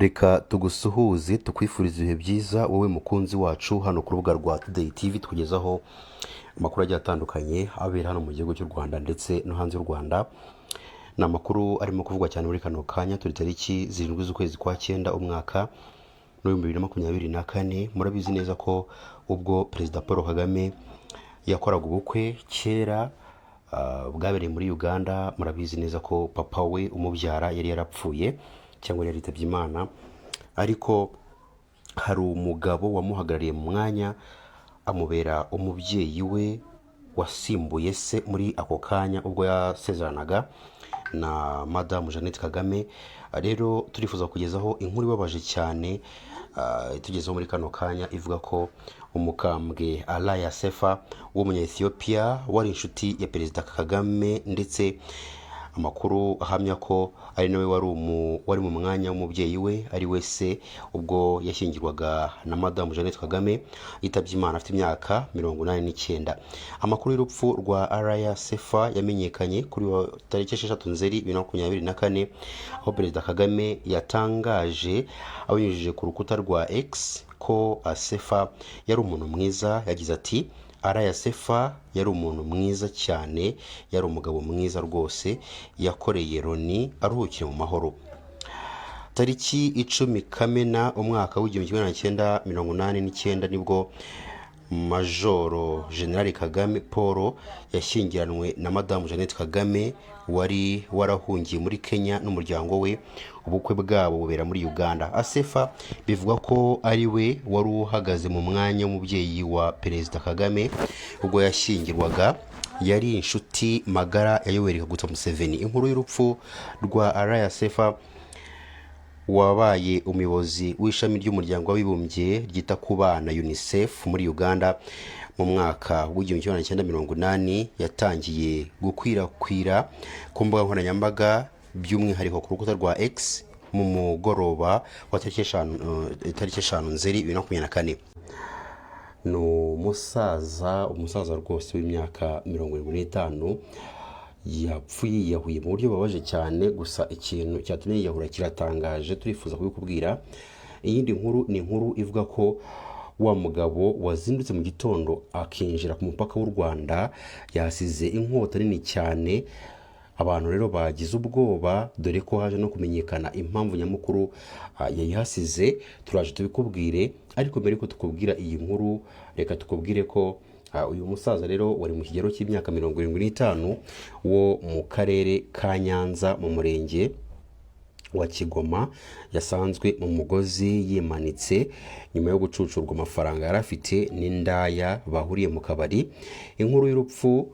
Reka tugusuhuze, tukwifuriza ibihe byiza wowe mukunzi wacu hano ku rubuga rwa Today TV. Tukugezaho amakuru agiye atandukanye abera hano mu gihugu cy'u Rwanda ndetse no hanze y'u Rwanda. Ni amakuru arimo kuvugwa cyane muri kano kanya. Turi tariki 7 z'ukwezi kwa cyenda, umwaka w'2024. Murabizi neza ko ubwo Perezida Paul Kagame yakoraga ubukwe kera, bwabereye muri Uganda, murabizi neza ko papa we umubyara yari yarapfuye cyangwa yari yaritabye Imana, ariko hari umugabo wamuhagarariye mu mwanya, amubera umubyeyi we wasimbuye se muri ako kanya ubwo yasezeranaga na Madamu Jeannette Kagame. Rero turifuza kugezaho inkuru ibabaje cyane, itugezeho muri kano kanya, ivuga ko umukambwe Araya Sefa w'Umunya-Ethiopia wari inshuti ya Perezida Kagame, ndetse amakuru ahamya ko ari nawe wari mu mwanya w'umubyeyi we, ari we se, ubwo yashyingirwaga na Madamu Jeannette Kagame, yitabye Imana afite imyaka 89. Amakuru y'urupfu rwa Araya Sefa yamenyekanye kuri tariki 6 Nzeri 2024, aho Perezida Kagame yatangaje abinyujije ku rukuta rwa X ko Sefa yari umuntu mwiza. Yagize ati: "Araya Sefa yari umuntu mwiza cyane, yari umugabo mwiza rwose, yakoreye Loni, aruhukire mu mahoro." Tariki 10 Kamena umwaka w'1989 nibwo Majoro Generali Kagame Paul yashyingiranwe na Madamu Jeannette Kagame wari warahungiye muri Kenya n'umuryango we. Ubukwe bwabo bubera muri Uganda. Asefa bivugwa ko ari we wari uhagaze mu mwanya w'umubyeyi wa Perezida Kagame ubwo yashyingirwaga, yari inshuti magara ya Yoweri Kaguta Museveni. Inkuru y'urupfu rwa Araya Sefa wabaye umuyobozi w'ishami ry'Umuryango w'Abibumbye ryita ku bana, UNICEF, muri Uganda mu mwaka w'1980 yatangiye gukwirakwira ku mbuga nkoranyambaga, by'umwihariko ku rukuta rwa X, mu mugoroba wa tariki 5 Nzeri 2024. Ni umusaza rwose w'imyaka 75 yapfuye yiyahuye mu buryo bubabaje cyane. Gusa ikintu cyatumye yiyahura kiratangaje, turifuza kubikubwira. Iyindi nkuru ni inkuru ivuga ko wa mugabo wazindutse mu gitondo akinjira ku mupaka w'u Rwanda yasize inkota nini cyane. Abantu rero bagize ubwoba, dore ko haje no kumenyekana impamvu nyamukuru yayihasize. Turaje tubikubwire, ariko mbere yuko tukubwira iyi nkuru, reka tukubwire ko uyu musaza rero wari mu kigero cy'imyaka 75 wo mu karere ka Nyanza, mu murenge wa Kigoma, yasanzwe mu mugozi yimanitse nyuma yo gucucurwa amafaranga yari afite n'indaya bahuriye mu kabari. Inkuru y'urupfu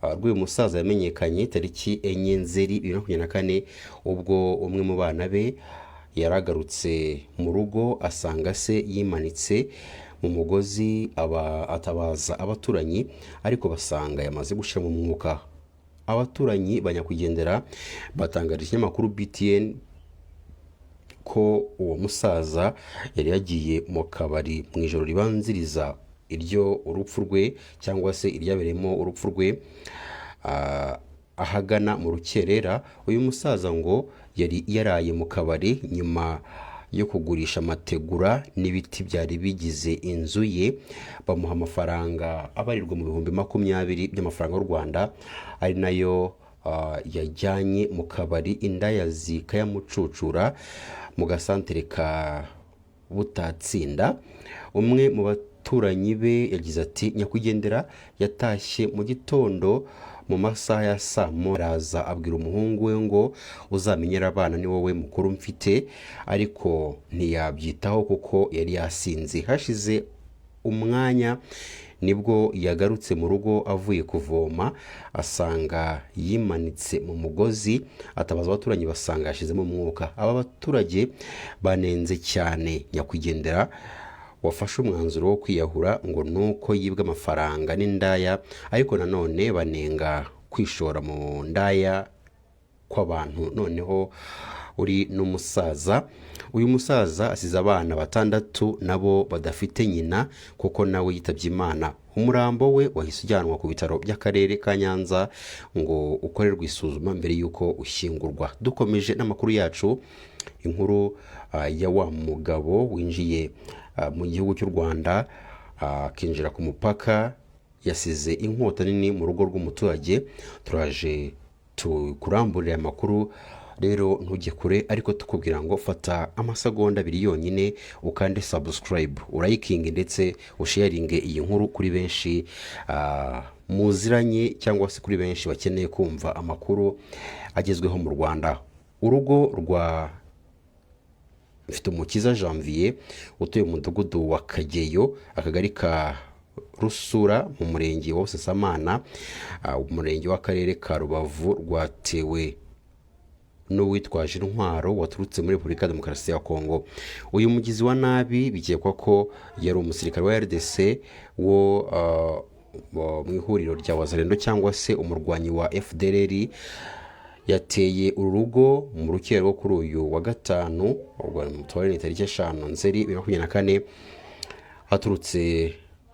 rw'uyu musaza yamenyekanye tariki 4 Nzeri 2024, ubwo umwe mu bana be yaragarutse mu rugo asanga se yimanitse mu mugozi, aba atabaza abaturanyi, ariko basanga yamaze gushira mu mwuka. Abaturanyi ba nyakwigendera batangarije ikinyamakuru BTN ko uwo musaza yari yagiye mu kabari mu ijoro ribanziriza iryo urupfu rwe, cyangwa se iryabereyemo urupfu rwe, ahagana mu rukerera. Uyu musaza ngo yari yaraye mu kabari nyuma yo kugurisha amategura n'ibiti byari bigize inzu ye, bamuha amafaranga abarirwa mu 20,000 by'amafaranga y'u Rwanda, ari nayo yajyanye mu kabari, indaya zikayamucucura mu gasantere ka Butatsinda. Umwe mu baturanyi be yagize ati: "Nyakwigendera yatashye mu gitondo mu masaha ya saa moya, araza abwira umuhungu we ngo uzamenyere abana, ni wowe mukuru mfite, ariko ntiyabyitaho kuko yari yasinze. Hashize umwanya nibwo yagarutse mu rugo avuye kuvoma, asanga yimanitse mu mugozi, atabaza abaturanyi basanga yashizemo umwuka." Aba baturage banenze cyane nyakwigendera wafashe umwanzuro wo kwiyahura ngo nuko yibwe amafaranga n'indaya, ariko nanone banenga kwishora mu ndaya kw'abantu noneho uri n'umusaza. Uyu musaza asize abana batandatu nabo badafite nyina kuko nawe yitabye Imana. Umurambo we wahise ujyanwa ku bitaro by'akarere ka Nyanza ngo ukorerwe isuzuma mbere y'uko ushyingurwa. Dukomeje n'amakuru yacu. Inkuru ya wa mugabo winjiye mu gihugu cy'u Rwanda, akinjira ku mupaka yasize inkota nini mu rugo rw'umuturage. Turaje tukuramburire amakuru rero, ntujye kure, ariko tukubwira ngo fata amasegonda 2 yonyine ukande subscribe, urayikinge ndetse usharinge iyi nkuru kuri benshi muziranye cyangwa se kuri benshi bakeneye kumva amakuru agezweho mu Rwanda. Urugo rwa Mfitumukiza Janvier utuye mu mudugudu wa Kageyo, akagari ka Rusura, mu murenge wa Busasamana, umurenge w'akarere ka Rubavu, rwatewe n'uwitwaje intwaro waturutse muri Repubulika ya Demokarasi ya Kongo. Uyu mugizi wa nabi bikekwa ko yari umusirikare wa RDC wo mu ihuriro rya Wazalendo cyangwa se umurwanyi wa FDLR. Yateye uru rugo mu rukero rwo kuri uyu wa gatanu, ubwo ni tariki 5 Nzeri 2024, aturutse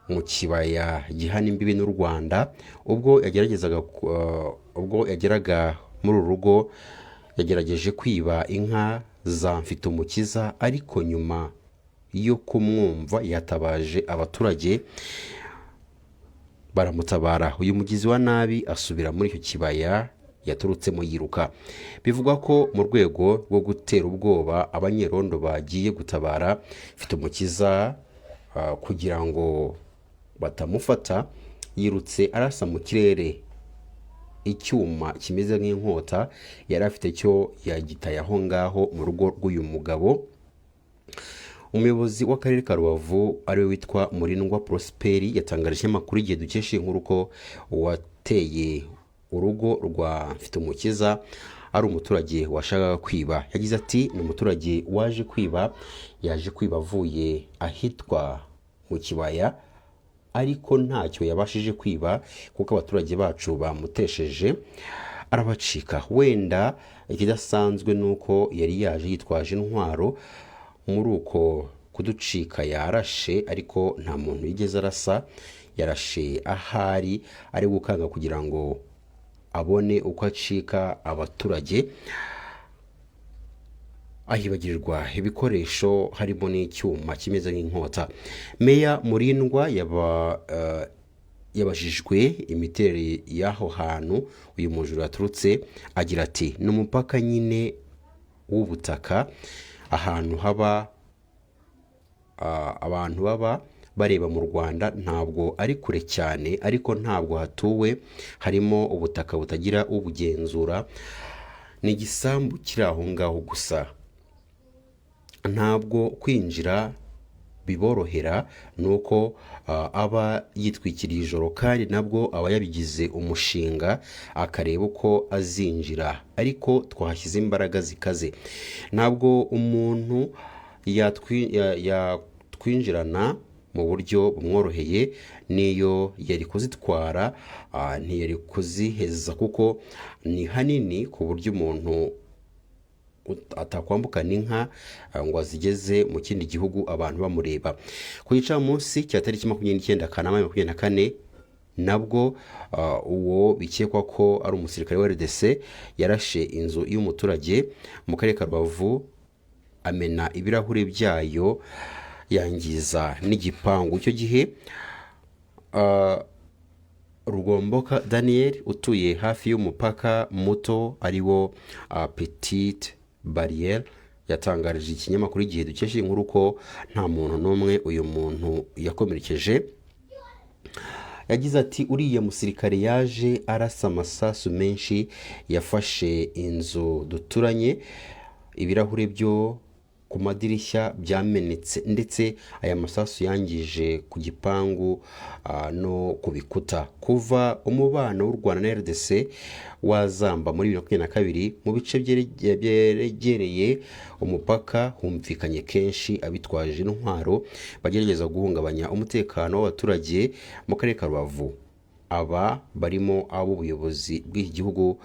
mu kibaya gihana imbibi n'u Rwanda. Ubwo yageragezaga ubwo yageraga muri uru rugo, yagerageje kwiba inka za Mfitumukiza, ariko nyuma yo kumwumva yatabaje abaturage baramutabara. Uyu mugizi wa nabi asubira muri icyo kibaya yaturutsemo yiruka. Bivugwa ko mu rwego rwo gutera ubwoba abanyerondo bagiye gutabara Mfitumukiza kugira ngo batamufata, yirutse arasa mu kirere icyuma kimeze nk'inkota yari afite, cyo yagitaye aho ngaho mu rugo rw'uyu mugabo. Umuyobozi w'akarere ka Rubavu ariwe witwa Murindwa Prosperi yatangarije amakuru igihe dukesha inkuru ko uwateye urugo rwa Mfitumukiza ari umuturage washakaga kwiba. Yagize ati: "Ni umuturage waje kwiba, yaje kwiba avuye ahitwa mu kibaya, ariko ntacyo yabashije kwiba kuko abaturage bacu bamutesheje arabacika. Wenda ikidasanzwe ni uko yari yaje yitwaje intwaro. Muri uko kuducika yarashe, ariko nta muntu yigeze arasa, yarashe ahari ari gukanga kugira ngo abone uko acika abaturage, ahibagirirwa ibikoresho harimo n'icyuma kimeze nk'inkota." Meya Murindwa yabajijwe imiterere y'aho hantu uyu mujura yaturutse, agira ati: "Ni umupaka nyine w'ubutaka, ahantu haba abantu baba bareba mu Rwanda, ntabwo ari kure cyane ariko ntabwo hatuwe, harimo ubutaka butagira ubugenzura, ni igisambu kiri aho ngaho gusa. Ntabwo kwinjira biborohera, ni uko aba yitwikiriye ijoro, kandi nabwo aba yabigize umushinga akareba uko azinjira, ariko twahashyize imbaraga zikaze, ntabwo umuntu yatwinjirana mu buryo bumworoheye. N'iyo yari kuzitwara ntiyari kuziheza kuko ni hanini ku buryo umuntu atakwambukana inka ngo azigeze mu kindi gihugu abantu bamureba." Ku gicamunsi cya tariki 29 Kanama 24 nabwo, uwo bikekwa ko ari umusirikare wa RDC yarashe inzu y'umuturage mu karere ka Rubavu, amena ibirahuri byayo, yangiza n'igipangu. Icyo gihe Rugomboka Daniel utuye hafi y'umupaka muto ari wo Petite Barriere yatangarije ikinyamakuru Igihe dukesha inkuru ko nta muntu n'umwe uyu muntu yakomerekeje. Yagize ati: "Uriya musirikare yaje arasa amasasu menshi, yafashe inzu duturanye, ibirahure byo ku madirishya byamenetse, ndetse aya masasu yangije ku gipangu no ku bikuta." Kuva umubano w'u Rwanda na RDC wazamba muri 2022, mu bice byegereye umupaka humvikanye kenshi abitwaje intwaro bagerageza guhungabanya umutekano w'abaturage mu karere ka Rubavu. Aba barimo ab'ubuyobozi bw'iki gihugu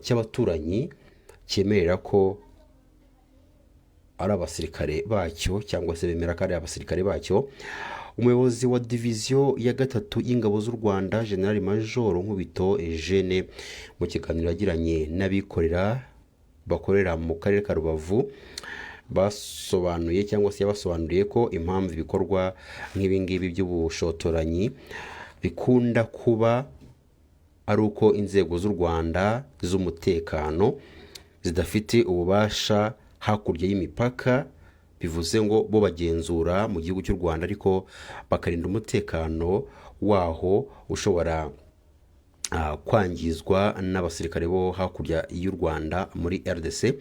cy'abaturanyi cyemerera ko ari abasirikare bacyo cyangwa se bemera ko ari abasirikare bacyo. Umuyobozi wa diviziyo ya gatatu y'ingabo z'u Rwanda, General Major Nkubito Eugene, mu kiganiro yagiranye n'abikorera bakorera mu karere ka Rubavu, basobanuye cyangwa se yabasobanuriye ko impamvu ibikorwa nk'ibingibi by'ubushotoranyi bikunda kuba ari uko inzego z'u Rwanda z'umutekano zidafite ububasha hakurya y'imipaka. Bivuze ngo bo bagenzura mu gihugu cy'u Rwanda, ariko bakarinda umutekano waho ushobora kwangizwa n'abasirikare bo hakurya y'u Rwanda muri RDC.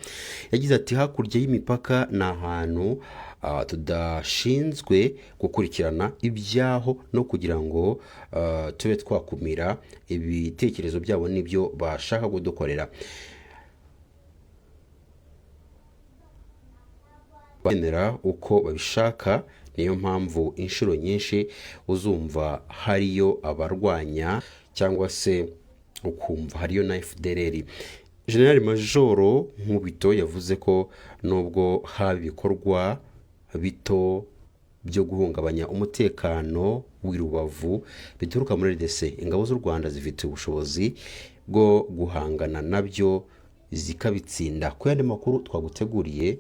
Yagize ati: "Hakurya y'imipaka ni ahantu tudashinzwe gukurikirana ibyaho no kugira ngo tube twakumira ibitekerezo byabo n'ibyo bashaka kudukorera." Bagendera uko babishaka, niyo mpamvu inshuro nyinshi uzumva hariyo abarwanya cyangwa se ukumva hariyo na FDLR. General Majoro Nkubito yavuze ko nubwo haba ibikorwa bito byo guhungabanya umutekano w'i Rubavu bituruka muri RDC, ingabo z'u Rwanda zifite ubushobozi bwo guhangana nabyo zikabitsinda. Ku yandi makuru twaguteguriye,